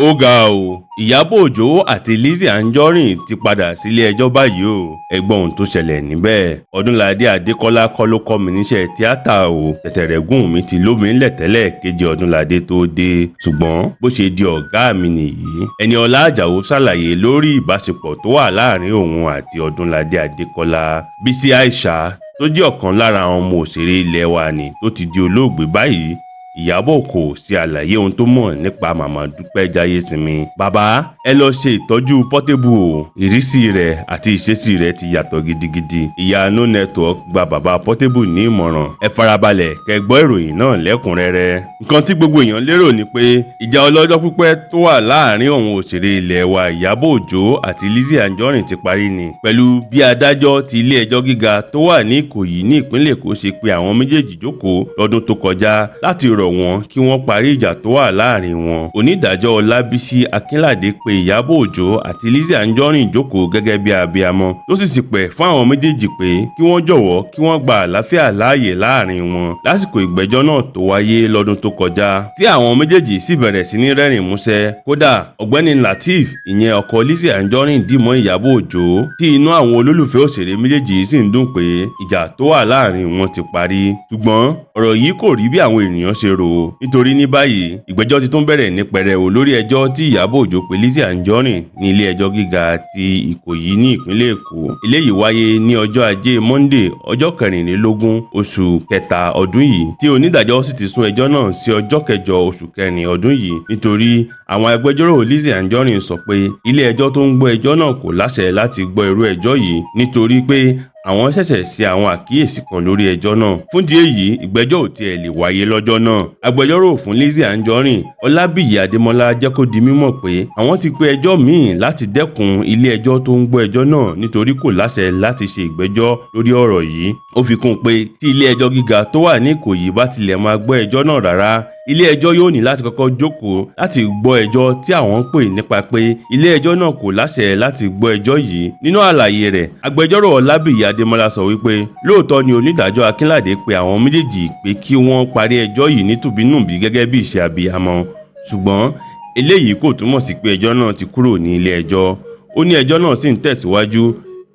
Ó ga o, Ìyábọ̀ Òjó àti Lizzy Anjorin ti padà sílé-ẹjọ́ báyìí o. Ẹ gbọ́ ohun tó ṣẹlẹ̀ níbẹ̀. Ọdúnládé Adékọ́lá kọ́ ló kọ́ mi níṣẹ́ tíátà o. Tẹ̀tẹ̀rẹ̀gùn mi ti lómi ńlẹ̀ tẹ́lẹ̀ kéje Ọdúnládé tó dé, ṣùgbọ́n bó ṣe di ọ̀gá mi nìyí. Ẹniọlá Àjàó ṣàlàyé lórí ìbáṣepọ̀ tó wà láàrin òun àti Ọdúnládé Adékọ́lá. Bísí Àìṣà tó jẹ́ ọ̀kan lára àwọn ọmọ òṣèré ilé wa ní tó ti di olóògbé báyìí. Ìyábọ̀ kò ṣe àlàyé ohun tó mọ̀ nípa Màmá Dúpẹ́ Jáyésinmi. Bàbá, ẹ lọ ṣe ìtọ́jú Portable o, ìrísí rẹ̀ àti ìṣesí rẹ̀ ti yàtọ̀ gidigidi. Ìyá No Network gba bàbá Portable ní ìmọ̀ràn. Ẹ farabalẹ̀ kẹ́ gbọ́ ìròyìn náà lẹ́kùnrẹ́rẹ́. Nǹkan tí gbogbo èèyàn lérò ni pé ìjà ọlọ́jọ́ pípẹ́ tó wà láàrin òun òṣèré ilé wa Ìyábọ̀ Òjó àti Lizzy Anjorin ti parí ni, pẹ̀lú bí adájọ́ ti ilé ẹjọ́ gíga tó wà ní Ìkòyí ní ìpínlẹ̀ Èkó ṣe pe àwọn méjèèjì jókòó lọ́dún tó kọjá láti rọ̀ wọ́n kí wọ́n parí ìjà tó wà láàrin wọn. Onídàájọ́ Ọlábísí Akínládé pe Ìyábọ̀ Òjó àti Lizzy Anjorin jókòó gẹ́gẹ́ bí abiyamọ, tó sì ṣìpẹ̀ fún àwọn méjèèjì pé kí wọ́n jọ̀wọ́ kí wọ́n gba àlàáfíà láàyè láàrin wọn lásìkò ìgbẹ́jọ́ náà tó wáyé lọ́dún tó kọjá, tí àwọn méjèèjì sì bẹ̀rẹ̀ sí ní rẹ́rìn músẹ́. Kódà, ọ̀gbẹ́ni Lateef, ìyẹn ọkọ Lizzy Anjorin, dì mọ́ Ìyábọ̀ Òjó, tí inú àwọn olólùfẹ́ òṣèré méjèèjì sì ń dùn pé ìjà tó wà láàrin wọn ti parí. Ṣùgbọ́n ọ̀rọ̀ yìí kò rí bí àwọn ènìyàn ṣe rò ó, nítorí ní báyìí ìgbẹ́jọ́ ti tún bẹ̀rẹ̀ ní pẹrẹu lórí ẹjọ́ tí Ìyábọ̀ Òjó pe Lizzy Anjorin ní ilé ẹjọ́ gíga ti Ìkòyí ní ìpínlẹ̀ Èkó. Eléyìí wáyé ní ọjọ́ Ajé Monday, ọjọ́ 24 oṣù kẹta ọdún yìí, tí onídàájọ́ sì ti sún ẹjọ́ náà sí ọjọ́ 8 oṣù kẹrin ọdún yìí, nítorí àwọn agbẹjọ́rò Lizzy Anjorin sọ pé ilé ẹjọ́ tó ń gbọ́ ẹjọ́ náà kò láṣẹ láti gbọ́ irú ẹjọ́ yìí, nítorí pé àwọn ṣẹ̀ṣẹ̀ ṣe àwọn àkíyèsí kan lórí ẹjọ́ náà. Fúndìí èyí, ìgbẹ́jọ́ ò tiẹ̀ lè wáyé lọ́jọ́ náà. Agbẹjọ́rò fún Lizzy Anjorin, Ọlábíyì Adémọlá, jẹ́ kó di mímọ̀ pé àwọn ti pe ẹjọ́ míì láti dẹ́kun ilé ẹjọ́ tó ń gbọ́ ẹjọ́ náà, nítorí kò láṣẹ láti ṣe ìgbẹ́jọ́ lórí ọ̀rọ̀ yìí. Ó fi kún un pé tí ilé ẹjọ́ gíga tó wà ní Ìkòyí bá tilẹ̀ máa gbọ́ ẹjọ́ náà rárá, ilé ẹjọ́ yóò ní láti kọ́kọ́ jókòó láti gbọ́ ẹjọ́ tí àwọn ń pè nípa pé ilé ẹjọ́ náà kò láṣẹ láti gbọ́ ẹjọ́ yìí. Nínú àlàyé rẹ̀, agbẹjọ́rò Ọlábíyì Adémọlá sọ wípé lóòótọ́ ni onídàájọ́ Akínládé pe àwọn méjèèjì pé kí wọ́n parí ẹjọ́ yìí ní tùbínùbí gẹ́gẹ́ bí ìṣe abiyamọ, ṣùgbọ́n eléyìí kò túmọ̀ sí pé ẹjọ́ náà ti kúrò ní ilé ẹjọ́. Ó ní ẹjọ́ náà sì ń tẹ̀síwájú,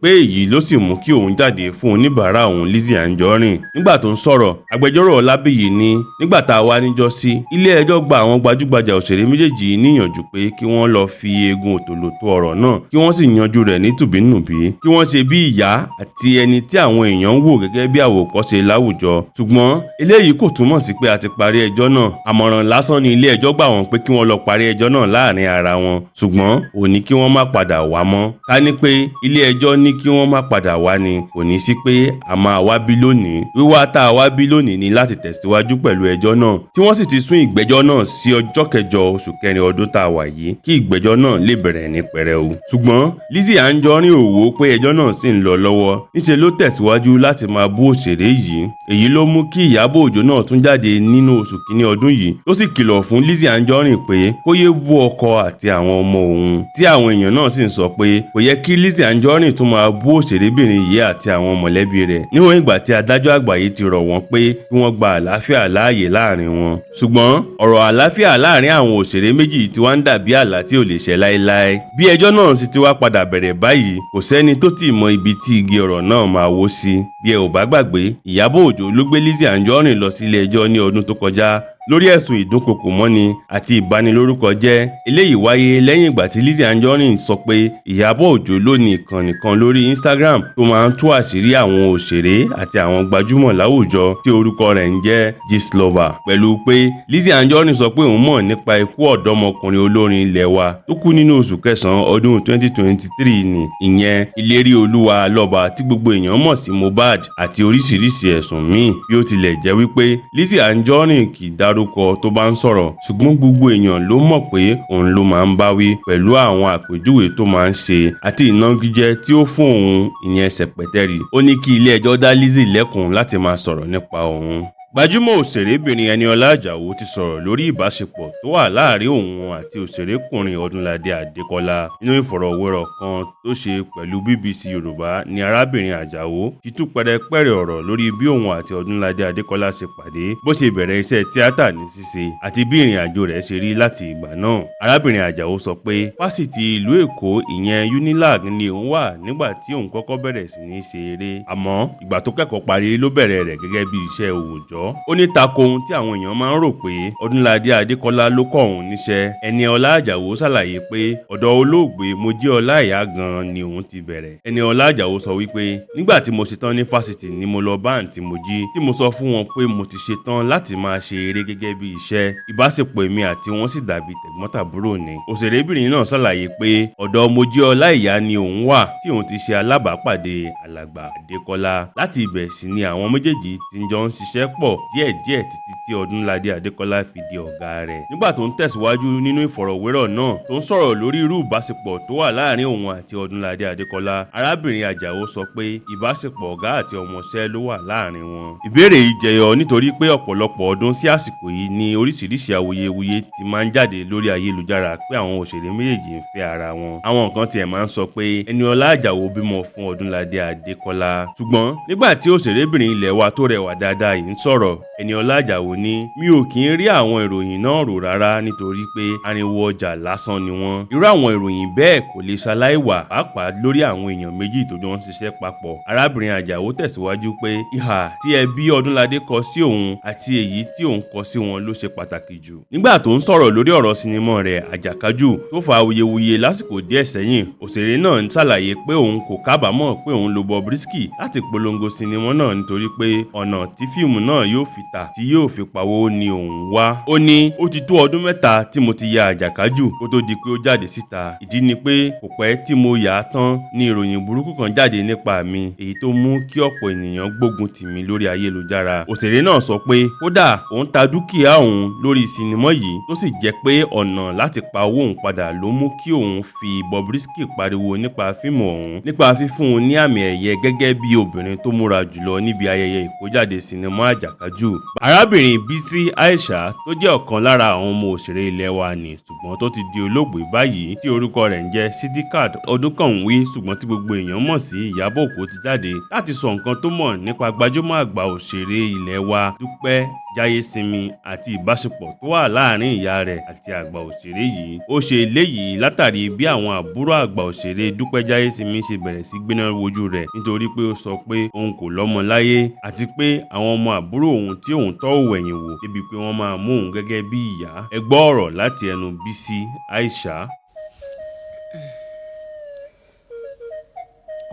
pé èyí ló sì mú kí òun jáde fún oníbàárà òun Lizzy Anjorin. Nígbà tó ń sọ̀rọ̀, agbẹjọ́rò Ọlábíyì ní nígbà tá a wá níjọ́sí, ilé ẹjọ́ gba àwọn gbajúgbajà òṣèré méjèèjì níyànjú pé kí wọ́n lọ fi eegun òtòlò tó ọ̀rọ̀ náà, kí wọ́n sì yanjú rẹ̀ ní tùbínùbí, kí wọ́n ṣe bí ìyá àti ẹni tí àwọn èèyàn ń wò gẹ́gẹ́ bí àwòkọ́ṣe láwùjọ. Ṣùgbọ́n eléyìí kò túmọ̀ sí pé a ti parí ẹjọ́ náà. Àmọ̀ràn lásán ni ilé ẹjọ́ gbà wọ́n pé kí wọ́n lọ parí ẹjọ́ náà láàrin ara wọn, ṣùgbọ́n ò ní kí wọ́n má padà wá mọ́. Ká ní pé ilé ẹjọ́ ní kí wọ́n má padà wá ni, kò ní sí pé a máa wá bí lónìí. Wíwá tá a wá bí lónìí ni láti tẹ̀síwájú pẹ̀lú ẹjọ́ náà, tí wọ́n sì ti sún ìgbẹ́jọ́ náà sí ọjọ́ 8 oṣù kẹrin ọdún tá a wà yìí, kí ìgbẹ́jọ́ náà lè bẹ̀rẹ̀ ní pẹrẹu. Ṣùgbọ́n Lizzy Anjorin ò wò ó pé ẹjọ́ náà sì ń lọ lọ́wọ́. Níṣe ló tẹ̀síwájú láti máa bú òṣèré yìí. Èyí ló mú kí Ìyábọ̀ Òjó náà tún jáde nínú oṣù kínní ọdún yìí, tó sì kìlọ̀ fún Lizzy Anjorin pé kó yéé bú ọkọ àti àwọn ọmọ òun, tí àwọn èèyàn náà sì ń sọ pé kò yẹ kí Lizzy Anjorin tún máa bú òṣèrébìnrin yìí àti àwọn mọ̀lẹ́bí rẹ̀, níwọ̀n ìgbà tí adájọ́ àgbà yìí ti rọ̀ wọ́n pé kí wọ́n gba àlàáfíà láàyè láàrin wọn. Ṣùgbọ́n ọ̀rọ̀ àlàáfíà láàrin àwọn òṣèré méjì tí wá ń dàbí àlá tí ò lè ṣẹ láéláé. Bí ẹjọ́ náà sì ti wá padà bẹ̀rẹ̀ báyìí, kò sẹ́ni tó tì mọ ibi tí igi ọ̀rọ̀ náà máa wó sí. Bí ẹ ò bá gbàgbé, Ìyábọ̀ Òjó ló gbé Lizzy Anjorin lọ sí ilé ẹjọ́ ní ọdún tó kọjá lórí ẹ̀sùn ìdúnkookò mọ́ni àti ìbanilórúkọ jẹ́. Eléyìí wáyé lẹ́yìn ìgbà tí Lizzy Anjorin sọ pé Ìyábọ̀ Òjó ló ní ìkànnì kan lórí Instagram tó máa ń tú àṣírí àwọn òṣèré àti àwọn gbajúmọ̀ láwùjọ, tí orúkọ rẹ̀ ń jẹ́ Gistlover, pẹ̀lú pé Lizzy Anjorin sọ pé òun mọ̀ nípa ikú ọ̀dọ́mọkùnrin olórin ilẹ̀ wa tó kú nínú oṣù kẹsàn-án ọdún 2023 ní, ìyẹn Ìlérí Olúwa Lọ́ba tí gbogbo èèyàn mọ̀ sí Mohbad, àti oríṣiríṣi ẹ̀sùn míì. Bí ó tilẹ̀ jẹ́ wípé Lizzy Anjorin kì í dárúkọ tó bá ń sọ̀rọ̀, ṣùgbọ́n gbogbo èèyàn ló mọ̀ pé òun ló máa ń báwí pẹ̀lú àwọn àpèjúwe tó máa ń ṣe àti ìnagijẹ tí ó fún òun, ìyẹn Ṣẹpẹtẹrì. Ó ní kí ilé ẹjọ́ dá Lizzy lẹ́kun láti máa sọ̀rọ̀ nípa òun. Gbajúmọ̀ òṣèrébìnrin Ẹniọlá Àjàó ti sọ̀rọ̀ lórí ìbáṣepọ̀ tó wà láàrin òun àti òṣèrékùnrin Ọdúnladé Adékọ́lá. Nínú ìfọ̀rọ̀wérọ̀ kan tó ṣe pẹ̀lú BBC Yorùbá ní arábìnrin Àjàó ti tú pẹrẹpẹrẹ ọ̀rọ̀ lórí bí òun àti Ọdúnladé Adékọ́lá ṣe pàdé, bó ṣe bẹ̀rẹ̀ iṣẹ́ tíátà ní ṣíṣe àti bí ìrìn-àjò rẹ̀ ṣe rí láti ìgbà náà. Arábìnrin Àjàó sọ pé fásitì ìlú Èkó ìyẹn UNILAG ni òun wà nígbà tí òun kọ́kọ́ bẹ̀rẹ̀ sí ní ṣe eré, àmọ́ ìgbà tó kẹ́kọ̀ọ́ parí ló bẹ̀rẹ̀ rẹ̀ gẹ́gẹ́ bí iṣẹ́ òòjọ́. Ó ní tako ohun tí àwọn èèyàn máa ń rò pé Ọdúnladé Adékọ́lá ló kọ́ òun níṣẹ́. Ẹniọlá Àjàó ṣàlàyé pé ọ̀dọ̀ olóògbé Mojí Ọláìyá gan-an ni òun ti bẹ̀rẹ̀. Ẹniọlá Àjàó sọ wípé nígbà tí mo ṣetán ní fásitì ni mo lọ bá àǹtí Mojí tí mo sọ fún wọn pé mo ti ṣetán láti máa ṣe eré gẹ́gẹ́ bí iṣẹ́. Ìbáṣepọ̀ èmi àti wọn sì dàbí tẹ̀gbọ́n-tàbúrò ni. Òṣèrébìnrin náà ṣàlàyé pé ọ̀dọ̀ Mojí Ọláìyá ni òun wà tí òun ti ṣe alábàápàdé alàgbà Adékọ́lá. Láti ibẹ̀ sì ni àwọn méjèèjì ti jọ ń ṣiṣẹ́ pọ̀ díẹ̀díẹ̀ títí tí Ọdúnladé Adékọ́lá fi di ọ̀gá rẹ̀. Nígbà tó ń tẹ̀síwájú nínú ìfọ̀rọ̀wérọ̀ náà tó ń sọ̀rọ̀ lórí irú ìbáṣepọ̀ tó wà láàrin òun àti Ọdúnladé Adékọ́lá, arábìnrin Àjàó sọ pé ìbáṣepọ̀ ọ̀gá àti ọmọọṣẹ́ ló wà láàrin wọn. Ìbéèrè yìí jẹyọ nítorí pé ọ̀pọ̀lọpọ̀ ọdún sí àsìkò yìí ni oríṣiríṣi awuyewuye ti máa ń jáde lórí ayélujára pé àwọn òṣèré méjèèjì ń fẹ́ ara wọn. Àwọn kan tiẹ̀ máa ń sọ pé Ẹniọlá Àjàó bímọ fún Ọdúnladé Adékọ́lá. Ṣùgbọ́n nígbà tí òṣèrébìnrin ilẹ̀ wa tó rẹwà dáadáa yìí ń sọ̀rọ̀, Ẹniọlá Àjàó ní mi ò kì í rí àwọn ìròyìn náà rò rárá nítorí pé ariwo ọjà lásán ni wọ́n. Irú àwọn ìròyìn bẹ́ẹ̀ kò lè ṣaláì wà pàápàá lórí àwọn èèyàn méjì tó jọ ń ṣiṣẹ́ papọ̀. Arábìnrin Àjàó tẹ̀síwájú pé ìhà tí ẹbí Ọdúnladé kọ sí òun àti èyí tí òun kọ sí wọn ló ṣe pàtàkì jù. Nígbà tó ń sọ̀rọ̀ lórí ọ̀rọ̀ sinimá rẹ̀ Àjàkájù tó fa awuyewuye lásìkò díẹ̀ sẹ́yìn, òṣèré náà ń ṣàlàyé pé òun kò kábàámọ̀ pé òun lo Bobrisky láti polongo sinimá náà nítorí pé ọ̀nà tí fíìmù náà yóò fi tà tí yóò fi pawó ni òun wá. Ó ní ó ti tó ọdún 3 tí mo ti ya Àjàkájù kó tó di pé ó jáde síta. Ìdí ni pé kò pẹ́ tí mo yà á tán ni ìròyìn burúkú kan jáde nípa mi, èyí tó mú kí ọ̀pọ̀ ènìyàn gbógun tì mí lórí ayélujára. Òṣèré náà sọ pé kódà òun ta dúkìá òun lórí sinimá yìí tó sì jẹ́ pé ọ̀nà láti pa owó òun padà ló mú kí òun fi Bobrisky pariwo nípa fíìmù ọ̀hún nípa fífún un ní àmì ẹ̀yẹ gẹ́gẹ́ bí obìnrin tó múra jùlọ níbi ayẹyẹ ìkójáde sinimá Àjàkájù. Arábìnrin Bísí Aisha tó jẹ́ ọ̀kan lára àwọn ọmọ òṣèré ilẹ̀ wa ní ṣùgbọ́n tó ti di olóògbé báyìí tí orúkọ rẹ̀ ń jẹ́ Sidikat Ọdúnkànwí ṣùgbọ́n tí gbogbo èèyàn mọ̀ sí Ìyábọ̀ Òkó ti jáde láti sọ nǹkan tó mọ̀ nípa gbajúmọ̀ àgbà òṣèré ilẹ̀ wa Dúpẹ́ Jáyésinmi àti ìbáṣepọ̀ tó wà láàrin ìyá rẹ̀ àti àgbà òṣèré yìí. Ó ṣe eléyìí látàrí bí àwọn àbúrò àgbà òṣèré Dúpẹ́ Jáyésinmi ṣe bẹ̀rẹ̀ sí gbéná wojú rẹ̀ nítorí pé ó sọ pé òun kò lọ́mọ láyé àti pé àwọn ọmọ àbúrò òun tí òun tọ́ ò wẹ̀yìn wò débi pé wọ́n máa mú òun gẹ́gẹ́ bí ìyá. Ẹ gbọ́ ọ̀rọ̀ láti ẹnu Bísí Aisha.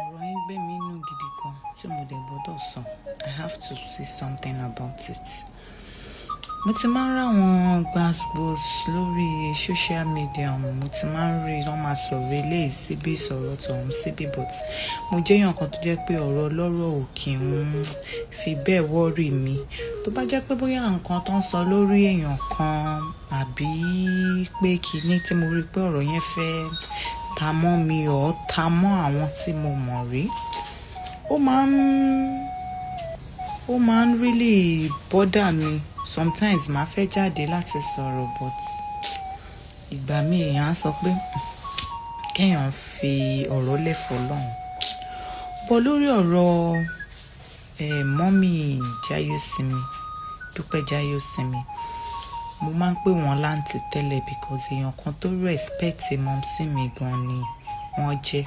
Ọ̀rọ̀ yín gbé mi inú gidi gan tí mo dẹ̀ gbọ́dọ̀ sọ. I have to say something about it. Mo ti máa ń ráwọn gbasgbos lórí social media, mo ti máa ń rí wọ́n máa sọ̀rọ̀ eléyìí síbí, sọ̀rọ̀ tọ̀hún síbí, but mo jẹ́ èèyàn kan tó jẹ́ pé ọ̀rọ̀ ọlọ́rọ̀ ò kí ń fi bẹ́ẹ̀ worry mi. Tó bá jẹ́ pé bóyá nǹkan tó ń sọ lórí èèyàn kan àbí pé kíni tí mo rí pé ọ̀rọ̀ yẹn fẹ́ ta mọ́ mi or ta mọ́ àwọn tí mo mọ̀ rí, ó máa ń really bother mi. Sometimes màá fẹ́ jáde láti sọ̀rọ̀, but ìgbà míì èèyàn á sọ pé kí èèyàn fi ọ̀rọ̀ lẹ̀ fún Ọlọ́run. But lórí ọ̀rọ̀, mummy Jáyésinmi, Dúpẹ́ Jáyésinmi, mo máa ń pè wọ́n láǹtì tẹ́lẹ̀ because èèyàn kan tó respect mumsy mi gan ni wọ́n jẹ́.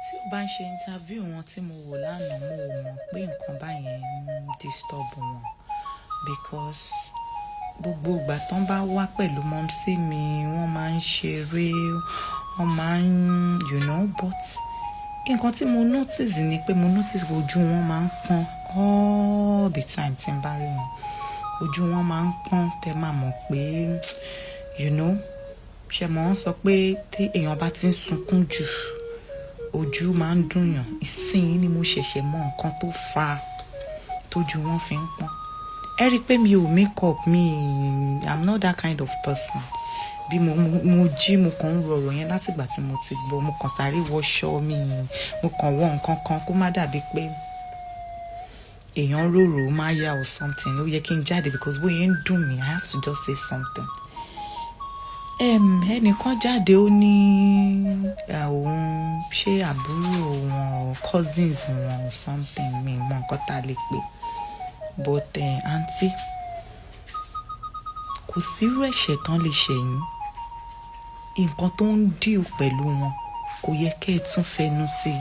Tí ó bá ń ṣe interview wọn tí mo wò lánàá, mo ò mọ̀ pé nǹkan báyẹn ń disturb wọn because gbogbo ìgbà tó ń bá wá pẹ̀lú mumsy mi, wọ́n máa ń ṣeré, wọ́n máa ń, but nǹkan tí mo notice ni pé mo notice pé ojú wọn máa ń pọ́n all the time tí n bá rí wọn. Ojú wọn máa ń pọ́n, tẹ máa mọ̀ pé, ṣé mo ń sọ pé tí èèyàn bá ti ń sunkún jù, ojú máa ń dùn yàn. Ìsìnyí ni mo ṣẹ̀ṣẹ̀ mọ nǹkan tó fa tójú wọn fi ń pọ́n. Ẹ rí i pé mi ò make up mi, I'm not that kind of person. Bí mo jí, mo kàn ń ro ọ̀rọ̀ yẹn láti ìgbà tí mo ti gbọ́, mo kàn sáré wọṣọ mi, mo kàn wọ nǹkan kan kó má dàbí pé Èèyàn rorò máyà or something. Ó yẹ kí n jáde because bóyá ń dùn mí, I have to just say something. Ẹnìkan jáde, ó ní òun ṣé àbúrò wọn or cousins wọn or something, mi ò mọ nǹkan tá lè pè. But aunty, kò sí irú ẹ̀ṣẹ̀ tán lè ṣẹ̀ yín. Nǹkan tó ń deal pẹ̀lú wọn kò yẹ kí ẹ tún fẹnu sí i.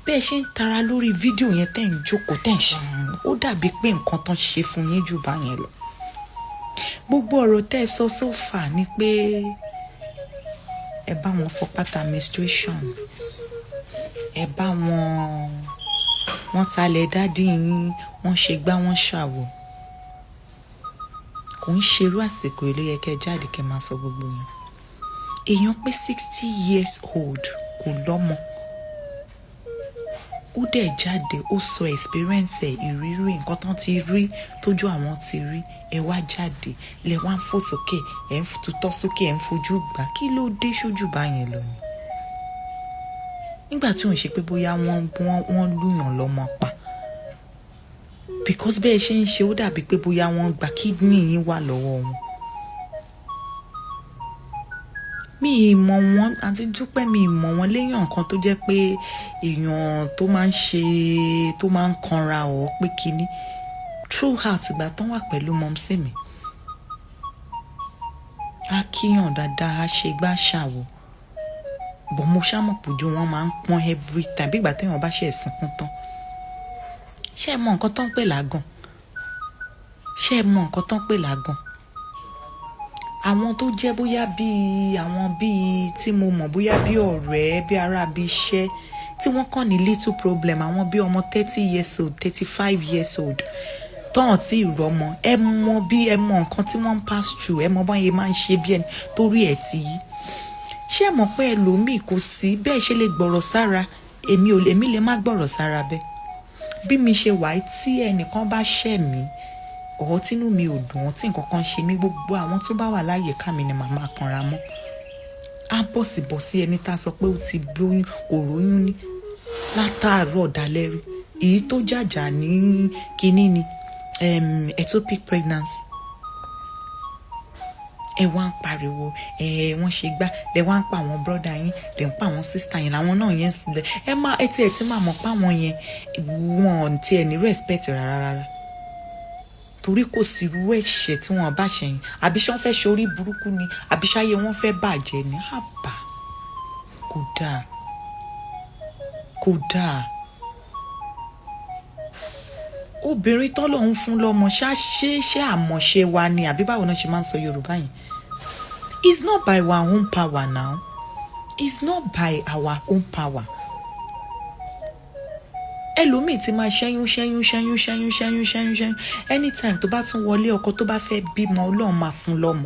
Bí ẹ ṣe ń tara lórí fídíò yẹn, tẹ́ ń jókòó, tẹ́ ń ṣe, ó dàbí pé nǹkan tán ṣe fún yín jù báyẹn lọ. Gbogbo ọ̀rọ̀ tẹ́ ẹ sọ so far ni pé ẹ bá wọn fọ pátá menstruation, ẹ bá wọn, wọ́n talẹ̀ daddy yín, wọ́n ṣe gbá, wọ́n ṣàwò. Kò ń ṣerú àsìkò yìí ló yẹ kí ẹ jáde kí ẹ máa sọ gbogbo yẹn. Èèyàn pé 60 years old, kò lọ́mọ. Ó dẹ̀ jáde, ó sọ experience ẹ̀, ìrírí nǹkan tán ti rí, tójú àwọn ti rí. Ẹ wá jáde, lẹ wá ń fò sókè, ẹ̀ ń tutọ́ sókè, ẹ̀ ń fojú gbà. Kí ló dé sójú báyẹn lọ ni? Nígbà tí ò ń ṣe pé bóyá wọ́n lùyàn lọ́mọ pa. Because bí ẹ ṣe ń ṣe, ó dàbí pé bóyá wọ́n gba kidney yín wà lọ́wọ́ wọn. Mi ì mọ̀ wọ́n, Aunty Dúpẹ́, mi ì mọ̀ wọ́n léèyàn kan tó jẹ́ pé èèyàn tó máa ń ṣe, tó máa ń kanra or pé kíni. Throughout ìgbà tán wà pẹ̀lú mumsy mi, á kíyàn dáadáa, á ṣe gbá ṣàwò. But mo ṣá mọ̀ pé ojú wọn máa ń pọ́n every time bí ìgbà tí èèyàn bá ṣe sunkún tán. Ṣé ẹ mọ nǹkan tó ń pè lágàn? Ṣé ẹ mọ nǹkan tó ń pè lágàn? Àwọn tó jẹ́ bóyá bí àwọn bí tí mo mọ̀, bóyá bí ọ̀rẹ́, bí ará bí iṣẹ́ tí wọ́n kàn ní little problem, àwọn bí ọmọ 30 years old, 35 years old, tán tí ì rọ́mọ, ẹ mọ bí ẹ mọ nǹkan tí wọ́n ń pass through, ẹ mọ bọ́n ṣe máa ń ṣe bí ẹni torí ẹ̀ ti yí. Ṣé ẹ mọ̀ pé ẹlòmíì kò sí bẹ́ẹ̀ ṣe lè gbọ̀rọ̀ sára? Èmi ò lè, èmi lè má gbọ̀rọ̀ sára bẹ́ẹ̀. Bí mi ṣe wà, tí ẹnìkan bá ṣẹ̀ mí or tínú mi ò dùn or tí nǹkan kan ṣe mí, gbogbo àwọn tó bá wà láyìíká mi ni màá máa kanra mọ́. Á bọ̀sibọ̀sí ẹni tá a sọ pé ó ti lóyún, kò róyún ní látàárọ̀ dalẹ́ rí. Èyí tó jàjà ní kíní ni ectopic pregnancy. Ẹ wá ń pariwo, ẹ wọ́n ṣe gbá, lẹ wá ń pa àwọn brother yín, lẹ ń pa àwọn sister yín, làwọn náà yẹn sílẹ̀. Ẹ má ẹ tí ẹ ti máa mọ̀ pé àwọn yẹn, wọn tí ẹ ní respect rárá rárá. Torí kò sí irú ẹ̀ṣẹ̀ tí wọ́n bá ṣẹ̀ yín. Àbí ṣé wọ́n fẹ́ ṣe orí burúkú ni? Àbí ṣáyé wọ́n fẹ́ bàjẹ́ ni? Àbá. Kò dáa. Kò dáa. Obìnrin tọ́lọ́run fún lọ́mọ ṣá ṣé àmọ̀ṣe wa ni, àbí báwo ni wọ́n ṣe máa ń sọ Yorùbá yẹn? It's not by our own power now. It's not by our own power. Ẹlòmíì tí máa ṣẹ́yún, ṣẹ́yún, ṣẹ́yún, ṣẹ́yún, ṣẹ́yún, ṣẹ́yún, ṣẹ́yún. Anytime tó bá tún wọlé ọkọ, tó bá fẹ́ bímọ, Ọlọ́run máa fún lọ́mọ.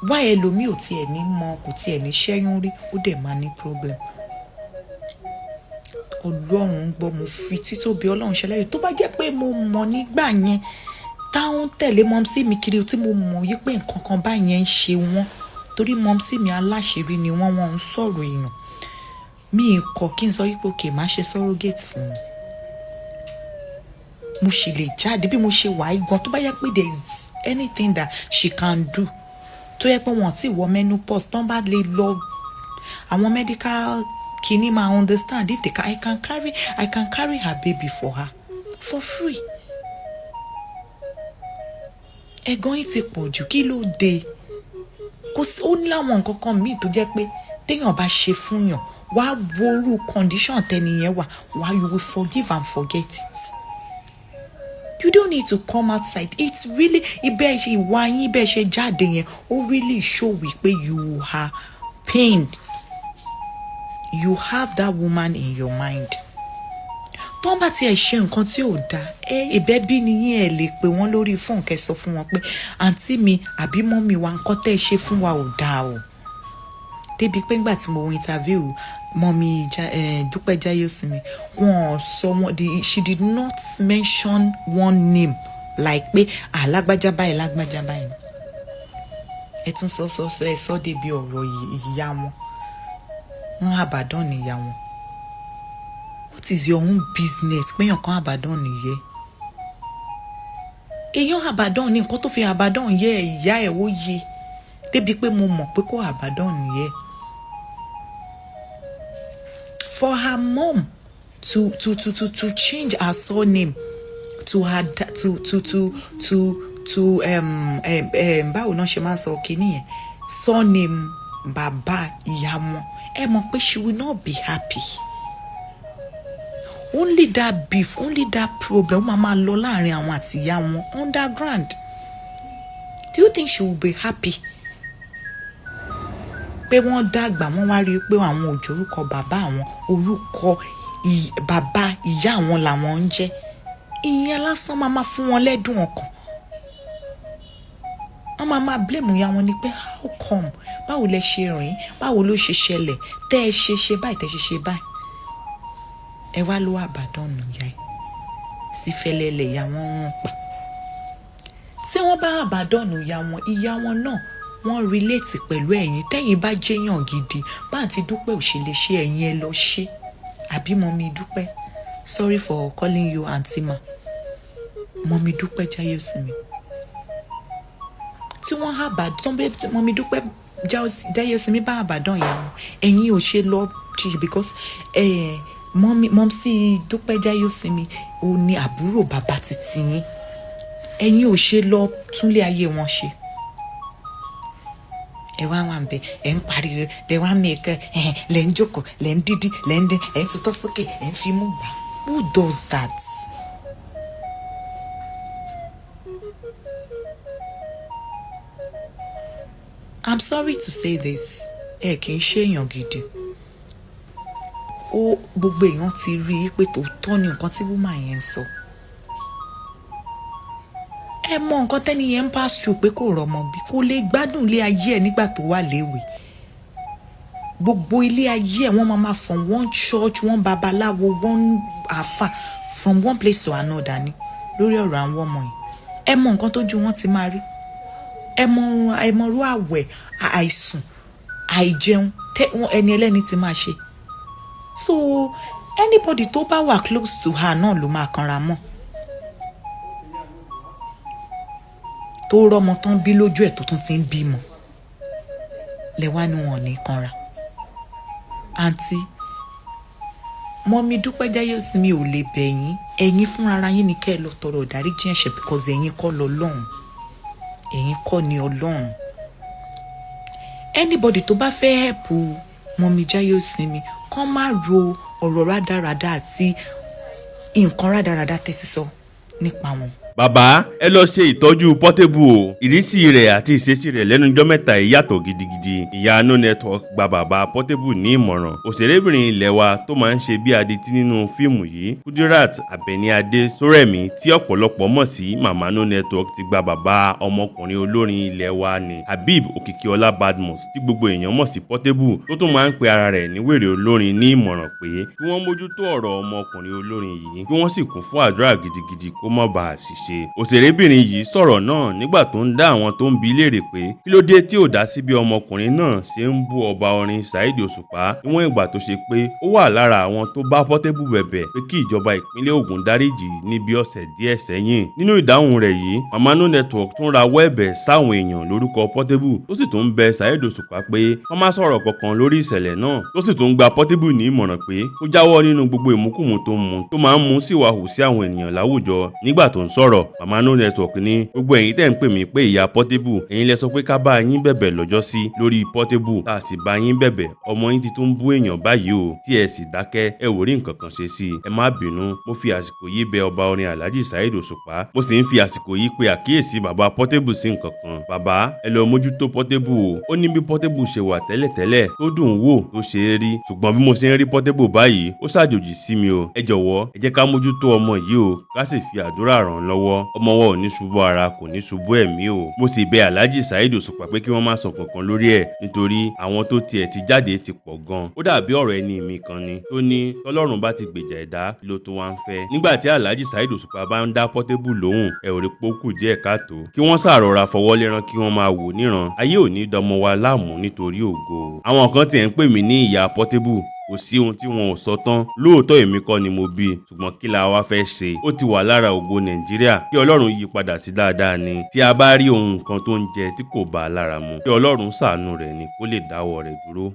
Wá ẹlòmíì ò tiẹ̀ ní mọ̀, kò tiẹ̀ ní ṣẹ́yún rí, ó dẹ̀ máa ní problem. Ọlọ́run ń gbọ́, mo fi títóbi Ọlọ́run ṣẹlẹ́rìí. Tó bá jẹ́ pé mo mọ̀ nígbà yẹn táwọn tẹ̀lé mumsy mi kiri, tí mo mọ̀ wípé nǹkan kan báyẹn ń ṣe wọ́n, torí mumsy mi aláṣìírí ni wọ́n, wọ́n ń sọ̀rọ̀ èèyàn. Mi kọ̀ kí n sọ wípé okay, màá ṣe surrogate fún wọn. Mo sì lè jáde bí mo ṣe wà yìí gan, tó bá yẹ pé there is anything that she can do, tó yẹ pé wọ́n ti wọ menopause, tán bá lè lọ àwọn medical kini, máa understand if they can, I can carry her baby for her for free. Ẹ̀gàn yìí ti pọ̀ jù, kí ló dé? Kò sí, ó ní láwọn nǹkan kan míì tó jẹ́ pé téèyàn bá ṣe fún yàn, wàá wo irú condition tẹni yẹn wà, wàá, you will forgive and forget it. You don't need to come outside. It's really ibẹ̀ ṣe ìwà yín, bẹ́ẹ̀ ṣe jáde yẹn, ó really show wípé you are pained. You have that woman in your mind. Tó bá tiẹ̀ ṣe nǹkan tí ò dáa, ẹ ìbẹ́ bí ni yín, ẹ lè pè wọ́n lórí fóònù, kẹ́ sọ fún wọn pé àǹtí mi àbí mummy wa, nǹkan tẹ́ ẹ ṣe fún wa ò dáa o. Débi pé nígbà tí mo wo interview mummy Dúpẹ́ Jáyésinmi, wọ́n sọ wọ́n the she did not mention one name like pé àlágbájá báyìí, lágbájá báyìí. Ẹ tún sọ sọ sọ, ẹ sọ débi ọ̀rọ̀ ìyá wọn, wọ́n àbàdàn ní ìyá wọn. What What is your own business péyàn kan abandon ìyá ẹ̀? Èèyàn abandon ní nǹkan tó fi abandon yẹ ìyá ẹ̀, ó yé débi pé mo mọ̀ pé kó abandon yẹ. For her mom to change her surname to her to báwo náà ṣe máa ń sọ kinní yẹn, surname bàbá ìyá wọn, ẹ mọ̀ pé she will not be happy. Only that beef, only that problem ó máa máa lọ láàrin àwọn àti ìyá wọn underground. Do you think she will be happy pé wọ́n dàgbà, wọ́n wá rí i pé àwọn ò jẹ́ orúkọ bàbá àwọn, orúkọ bàbá ìyá àwọn làwọn ń jẹ́? Ìyẹn lásán máa máa fún wọn lẹ́dùn ọkàn. Wọ́n máa máa blame ìyá wọn ni pé how come, báwo lẹ ṣe rìn, báwo ló ṣe ṣẹlẹ̀ tẹ́ ẹ ṣe ṣe báyìí, tẹ́ ẹ ṣe ṣe báyìí? Ẹ wá ló abandon ìyá ẹ sí fẹ́lẹ́lẹ̀, ìyá wọn ń pa. Tí wọ́n bá abandon ìyá wọn, ìyá wọn náà wọ́n relate pẹ̀lú ẹ̀yin. Tẹ́yin bá jẹ́yàn gidi, bá àǹtí Dúpẹ́ ò ṣe lè ṣe, ẹ̀yin ẹ lọ ṣe. Àbí mummy Dúpẹ́, sorry for calling you aunty ma, mummy Dúpẹ́ Jáyésinmi, tí wọ́n abandon, mummy Dúpẹ́ Jáyésinmi bá abandon ìyá wọn, ẹ̀yin ò ṣe lọ ṣe? Because mummy, mumsy Dúpẹ́ Jáyésinmi ò ní àbúrò bàbá títí yín. Ẹ̀yin ò ṣe lọ túnlé ayé wọn ṣe? Ẹ wá wà ń bẹ, ẹ ń pariwo, ẹ wá mẹ́ẹ̀kẹ́, ẹ lẹ́ ń jókòó, lẹ́ ń dídí, lẹ́ ń dín, ẹ ń tutọ́ sókè, ẹ ń fimú gbà. Who does that? I'm sorry to say this, ẹ kì í ṣèyàn gidi. Ó gbogbo èèyàn ti rí i pé tòótọ́ ni nǹkan tí woman yẹn ń sọ. Ẹ mọ nǹkan tẹ́ni yẹn ń pass through, pé kò rọmọ bí, kò lè gbádùn ilé ayé ẹ̀ nígbà tó wà léwe. Gbogbo ilé ayé ẹ̀, wọ́n máa ma from one church, one babaláwo, one àfà, from one place to another ni lórí ọ̀rọ̀ àwọn ọmọ yìí. Ẹ mọ nǹkan tójú wọn ti máa rí. Ẹ mọ irú àwẹ̀, àìsùn, àìjẹun tẹ ẹni ẹlẹ́ni ti máa ṣe. So anybody tó bá wà close to her náà ló máa kanra mọ́ tó rọ́mọ tán bí lójú ẹ̀, tó tún ti ń bímọ lẹ́wà ni wọn ò ní kanra. Àǹtí, mummy Dúpẹ́ Jáyésinmi, ò lè bẹ̀ yín. Ẹ̀yin fúnra yín ni kẹ́ ẹ lọ tọrọ ìdáríjì ẹ̀ṣẹ̀, because ẹ̀yin kọ́ lọ lọ́hùn, ẹ̀yin kọ́ ni Ọlọ́run. Anybody tó bá fẹ́ help mummy Jáyésinmi, kán má ro ọ̀rọ̀ rádaràda àti nǹkan rádaràda tẹ́tí sọ nípa wọn. Bàbá, ẹ lọ ṣe ìtọ́jú Portable o. Ìrísí rẹ̀ àti ìṣesí rẹ̀ lẹ́nu ọjọ́ mẹ́ta yìí yàtọ̀ gidigidi. Ìyá No Network gba bàbá Portable ní ìmọ̀ràn. Òṣèrébìnrin ilé wa tó máa ń ṣe bí adití nínú fíìmù yìí, Kudirat Abeni-Ade Sórẹ̀mí, tí ọ̀pọ̀lọpọ̀ mọ̀ sí Màmá No Network, ti gba bàbá ọmọkùnrin olórin ilé wa ní Habib Òkìkíọlá Badmus, tí gbogbo èèyàn mọ̀ sí Portable, tó tún máa ń pe ara rẹ̀ ní wèrè olórin, ní ìmọ̀ràn pé kí wọ́n mójútó ọ̀rọ̀ ọmọkùnrin olórin yìí, kí wọ́n sì kún fún àdúrà gidigidi kó má bàa ṣìṣe. Òṣèrébìnrin yìí sọ̀rọ̀ náà nígbà tó ń dá àwọn tó ń bi léèrè pé kí ló dé tí ò dá sí bí ọmọkùnrin náà ṣe ń bú ọba orin Saheed Òṣùpá, níwọ̀n ìgbà tó ṣe pé ó wà lára àwọn tó bá Portable bẹ̀bẹ̀ pé kí ìjọba ìpínlẹ̀ Ògùn dáríjì ní bí ọ̀sẹ̀ díẹ̀ sẹ́yìn. Nínú ìdáhùn rẹ̀ yìí, Mama No Network tún rawọ́ ẹ̀bẹ̀ sáwọn èèyàn lórúkọ Portable, tó sì tún bẹ Saheed Òṣùpá pé kó má sọ̀rọ̀ kankan lórí ìṣẹ̀lẹ̀ náà, tó sì tún gba Portable ní ìmọ̀ràn pé kó jáwọ́ nínú gbogbo ìmúkùmù tó ń mu, tó máa ń mú síwàhù sí àwọn ènìyàn láwùjọ. Nígbà tó ń sọ̀rọ̀, Mama No Network ní gbogbo ẹ̀yin tẹ́ ń pè mí pé ìyá Portable, ẹ̀yin lẹ sọ pé ká bá yín bẹ̀bẹ̀ lọ́jọ́sí lórí Portable, tá a sì bá yín bẹ̀bẹ̀. Ọmọ yín ti tún bú èèyàn báyìí o, tí ẹ sì dákẹ́, ẹ ò rí nǹkan kan ṣe sí i. Ẹ má bínú. Mo fi àsìkò yìí bẹ ọba orin Alhaji Saheed Òṣùpá, mo sì ń fi àsìkò yìí pe àkíyèsí bàbá Portable sí nǹkan kan. Bàbá, ẹ lọ mójútó Portable o. Ó ní bí Portable ṣe wà tẹ́lẹ̀tẹ́lẹ̀ tó dùn wò, tó ṣe é rí, ṣùgbọ́n bí mo ṣe ń rí Portable báyìí, ó ṣàjòjì sí mi o. Ẹ jọ̀wọ́, ẹ jẹ́ ká mójútó ọmọ yìí o, ká sì fi àdúrà ràn án lọ́wọ́. Ọmọ wa ò ní ṣubú ara, kò ní ṣubú ẹ̀mí o. Mo sì bẹ Alhaji Saheed Òṣùpá pé kí wọ́n má sọ kankan lórí ẹ̀, nítorí àwọn tó tiẹ̀ ti jáde ti pọ̀ gan. Ó dàbí ọ̀rọ̀ ẹni mi kan ni tó ní tọ́lọ́run bá ti gbèjà ẹ̀dá ló tó wá ń fẹ́. Nígbà tí Alhaji Saheed Òṣùpá bá ń dá Portable lóhùn, ẹ ò rí pókù díẹ̀ káàtó, kí wọ́n ṣàrọ̀ra fọwọ́ lẹ́rán, kí wọ́n máa wò níran. Ayé ò ní dọmọ wa láàmú nítorí ògo. Àwọn kan tiẹ̀ ń pè mí ní ìyá Portable. Kò sí ohun tí wọn ò sọ tán. Lóòótọ́, èmi kọ́ ni mo bí, ṣùgbọ́n kí la wá fẹ́ ṣe? Ó ti wà lára ògo Nàìjíríà. Kí Ọlọ́run yí padà sí dáadáa ni. Tí a bá rí ohun kan tó ń jẹ tí kò bá a lára mu, kí Ọlọ́run ṣàánú rẹ̀ ni, kó lè dáwọ́ rẹ̀ dúró.